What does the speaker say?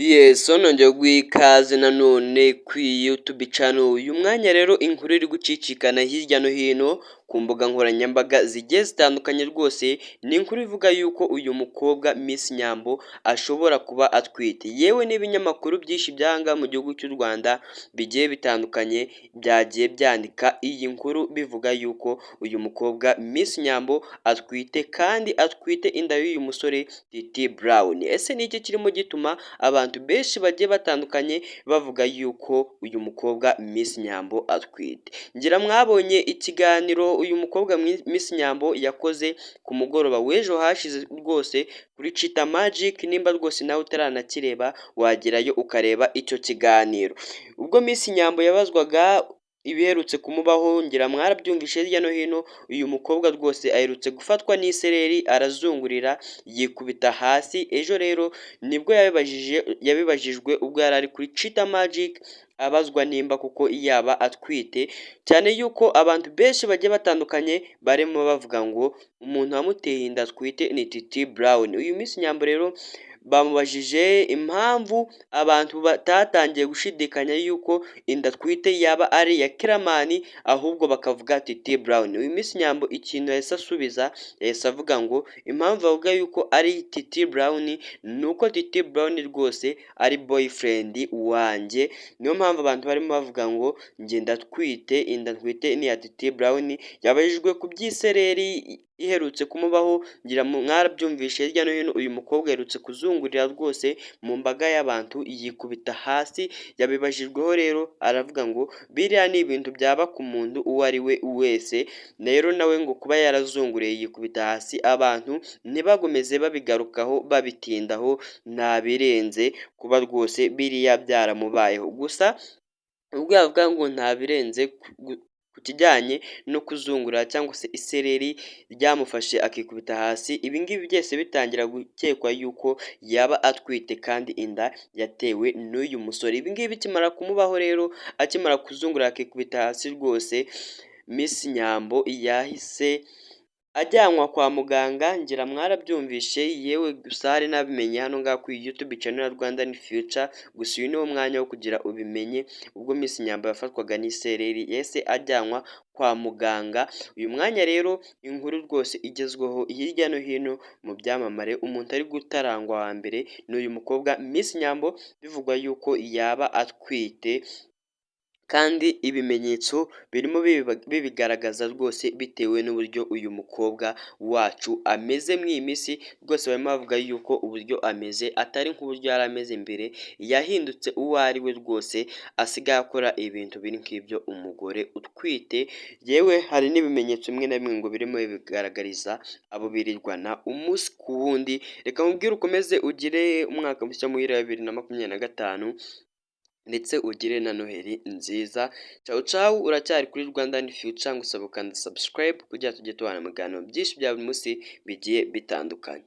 Yes, nongeye guha ikaze nanone kuri YouTube channel. Uyu mwanya rero inkuru iri gucicikana hirya no hino ku mbuga nkoranyambaga zigiye zitandukanye rwose, ni inkuru ivuga yuko uyu mukobwa Miss Nyambo ashobora kuba atwite. Yewe n'ibinyamakuru byinshi byanga mu gihugu cy'u Rwanda bigiye bitandukanye byagiye byandika iyi nkuru bivuga yuko uyu mukobwa Miss Nyambo atwite, kandi atwite inda y'uyu musore Titi Brown. Ese ni iki kirimo gituma abantu benshi bagiye batandukanye bavuga yuko uyu mukobwa Miss Nyambo atwite? Ngira mwabonye ikiganiro uyu mukobwa Miss Nyambo yakoze ku mugoroba w'ejo hashize rwose kuri Chita Magic. Nimba rwose nawe utaranakireba, wagerayo ukareba icyo kiganiro. Ubwo Miss Nyambo yabazwaga ibiherutse kumubaho, ngira mwarabyumvishe hirya no hino, uyu mukobwa rwose aherutse gufatwa n'isereri, arazungurira, yikubita hasi. Ejo rero nibwo yabibajijwe ubwo yari ari kuri Chita Magic, abazwa nimba kuko yaba atwite, cyane yuko abantu benshi bagiye batandukanye barimo bavuga ngo umuntu wamuteye inda atwite ni Titi Brown. Uyu Miss Nyambo rero bamubajije impamvu abantu batatangiye gushidikanya yuko inda atwite yaba ari iya Killaman, ahubwo bakavuga Titi Brown. Uyu Miss Nyambo ikintu yahise asubiza, yahise avuga ngo impamvu bavuga yuko ari Titi Brown ni uko Titi Brown rwose ari boyfriend wanjye, niyo mpamvu abantu barimo bavuga ngo njye ndatwite, inda ntwite ni iya Titi Brown. Yabajijwe ku by'isereri iherutse kumubaho, ngira mwarabyumvishe hirya no hino, uyu mukobwa aherutse kuzungurira rwose mu mbaga y'abantu, yikubita hasi. Yabibajijweho rero aravuga ngo biriya ni ibintu byaba ku muntu uwo ari we wese, rero nawe ngo kuba yarazunguriye yikubita hasi abantu ntibagomeze babigarukaho babitindaho, nta birenze kuba rwose biriya byaramubayeho. Gusa ubwo yavuga ngo nta birenze ku kijyanye no kuzungura cyangwa se isereri ryamufashe akikubita hasi, ibi ngibi byose bitangira gukekwa yuko yaba atwite kandi inda yatewe n'uyu musore. Ibi ngibi bikimara kumubaho rero, akimara kuzungura akikubita hasi rwose, Miss Nyambo yahise ajyanwa kwa muganga, ngira mwarabyumvishe. Yewe gusa hari n'abimenye hano ngaha kuri YouTube channel ya Rwanda ni Future, gusa uyu niwo mwanya wo kugira ubimenye. Ubwo Miss Nyambo yafatwaga n'isereri yahise ajyanwa kwa muganga. Uyu mwanya rero inkuru rwose igezweho hirya no hino mu byamamare, umuntu ari gutarangwa wa mbere ni uyu mukobwa Miss Nyambo, bivugwa yuko yaba atwite, kandi ibimenyetso birimo bibigaragaza rwose bitewe n'uburyo uyu mukobwa wacu ameze muri iyi minsi. Rwose barimo bavuga yuko uburyo ameze atari nk'uburyo yari ameze mbere, yahindutse uwo ari we rwose, asigaye akora ibintu biri nk'ibyo umugore utwite. Yewe hari n'ibimenyetso bimwe na bimwe ngo birimo bigaragariza abo birirwana umunsi ku wundi. Reka nkubwire ukomeze ugire umwaka mushya muhire wa 2025, ndetse ugire na Noheli nziza. Cawu cawu, uracyari kuri Rwanda ni Future, ngusaba gukanda subscribe kugira tujye tubana mu biganiro byinshi bya buri munsi bigiye bitandukanye.